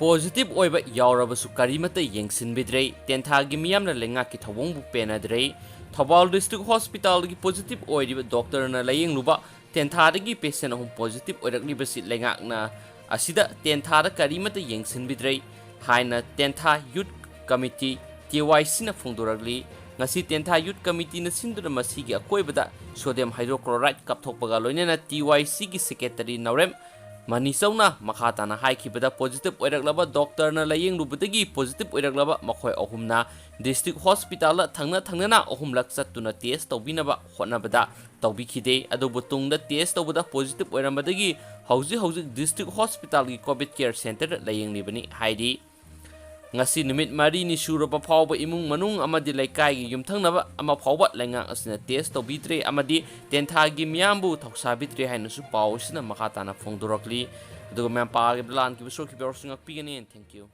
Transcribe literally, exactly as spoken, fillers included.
Positive ꯑꯣꯏꯕ ꯌꯥꯎꯔꯕꯁꯨ ꯀꯔꯤꯃꯠꯇ ꯌꯦꯡꯁꯤꯟꯕꯤꯗ꯭ꯔꯦ꯫ ꯇꯦꯟꯊꯥꯒꯤ ꯃꯤꯌꯥꯝꯅ ꯂꯩꯉꯥꯛꯀꯤ ꯊꯧꯑꯣꯡꯕꯨ ꯄꯦꯟꯅꯗ꯭ꯔꯦ꯫ ꯊꯧꯕꯥꯜ ꯗꯤꯁꯇ꯭ꯔꯤꯛ ꯍꯣꯁꯄꯤꯇꯥꯜꯗꯒꯤ ꯄꯣꯖꯤꯇꯤꯚ ꯑꯣꯏꯔꯤꯕ ꯗꯣꯛꯇꯔꯅ ꯂꯥꯌꯦꯡꯂꯨꯕ ꯇꯦꯟꯊꯥꯗꯒꯤ ꯄꯦꯁꯦꯟ ꯑꯍꯨꯝ ꯄꯣꯖꯤꯇꯤꯚ ꯑꯣꯏꯔꯛꯂꯤꯕꯁꯤ ꯂꯩꯉꯥꯛꯅ ꯑꯁꯤꯗ ꯇꯦꯟꯊꯥꯗ ꯀꯔꯤꯃꯠꯇ ꯌꯦꯡꯁꯤꯟꯕꯤꯗ꯭ꯔꯦ ꯍꯥꯏꯅ ꯇꯦꯟꯊꯥ ꯌꯨꯠ ꯀꯃꯤꯇꯤ, ꯇꯤ ꯋꯥꯏ ꯁꯤꯅ ꯐꯣꯡꯗꯣꯔꯛꯂꯤ꯫ ꯉꯁꯤ ꯇꯦꯟꯊꯥ ꯌꯨꯠ ꯀꯃꯤꯇꯤꯅ ꯁꯤꯟꯗꯨꯅ ꯃꯁꯤꯒꯤ ꯑꯀꯣꯏꯕꯗ ꯁꯣꯗꯤꯌꯝ ꯍꯥꯏꯗ꯭ꯔꯣꯀ꯭ꯂꯣꯔꯥꯏꯗ ꯀꯥꯞꯊꯣꯛꯄꯒ ꯂꯣꯏꯅꯅ ꯇꯤ ꯋꯥꯏ ꯁꯤꯒꯤ ꯁꯦꯀ꯭ꯔꯦꯇꯔꯤ ꯅꯥꯎꯔꯦꯝ ꯃꯅꯤꯆꯧꯅ ꯃꯈꯥ ꯇꯥꯅ ꯍꯥꯏꯈꯤꯕꯗ, ꯄꯣꯖꯤꯇꯤꯚ ꯑꯣꯏꯔꯛꯂꯕ ꯗꯣꯛꯇꯔꯅ ꯂꯥꯌꯦꯡꯂꯨꯕꯗꯒꯤ ꯄꯣꯖꯤꯇꯤꯚ ꯑꯣꯏꯔꯛꯂꯕ ꯃꯈꯣꯏ ꯑꯍꯨꯝꯅ ꯗꯤꯁꯇ꯭ꯔꯤꯛ ꯍꯣꯁꯄꯤꯇꯥꯜꯗ ꯊꯪꯅ ꯊꯪꯅꯅ ꯑꯍꯨꯝꯂꯛ ꯆꯠꯇꯨꯅ ꯇꯦꯁ ꯇꯧꯕꯤꯅꯕ ꯍꯣꯠꯅꯕꯗ ꯇꯧꯕꯤꯈꯤꯗꯦ꯫ ꯑꯗꯨꯕꯨ ꯇꯨꯡꯗ ꯇꯦꯁ ꯇꯧꯕꯗ ꯄꯣꯖꯤꯇꯤꯚ ꯑꯣꯏꯔꯝꯕꯗꯒꯤ ꯍꯧꯖꯤꯛ ꯍꯧꯖꯤꯛ ꯗꯤꯁꯇ꯭ꯔꯤꯛ ꯍꯣꯁꯄꯤꯇꯥꯜꯒꯤ ꯀꯣꯚꯤꯗ ꯀꯦꯌꯔ ꯁꯦꯟꯇꯔꯗ ꯂꯥꯌꯦꯡꯂꯤꯕꯅꯤ ꯍꯥꯏꯔꯤ꯫ ꯉꯁꯤ ꯅꯨꯃꯤꯠ ꯃꯔꯤꯅꯤ ꯁꯨꯔꯕ ꯐꯥꯎꯕ ꯏꯃꯨꯡ ꯃꯅꯨꯡ ꯑꯃꯗꯤ ꯂꯩꯀꯥꯏꯒꯤ ꯌꯨꯝꯊꯪꯅꯕ ꯑꯃ ꯐꯥꯎꯕ ꯂꯩꯉꯥꯛ ꯑꯁꯤꯅ ꯇꯦꯁ ꯇꯧꯕꯤꯗ꯭ꯔꯦ ꯑꯃꯗꯤ ꯇꯦꯟꯊꯥꯒꯤ ꯃꯤꯌꯥꯝꯕꯨ ꯊꯧꯁꯥꯕꯤꯗ꯭ꯔꯦ ꯍꯥꯏꯅꯁꯨ ꯄꯥꯎ ꯑꯁꯤꯅ ꯃꯈꯥ ꯇꯥꯅ ꯐꯣꯡꯗꯣꯔꯛꯂꯤ꯫ ꯑꯗꯨꯒ ꯃꯌꯥꯝ ꯄꯥꯈꯤꯕ ꯂꯥꯟꯈꯤꯕ ꯁꯣꯛꯈꯤꯕ ꯌꯥꯎꯔꯁꯨ ꯉꯥꯛꯄꯤꯒꯅꯤ꯫ Thank you꯫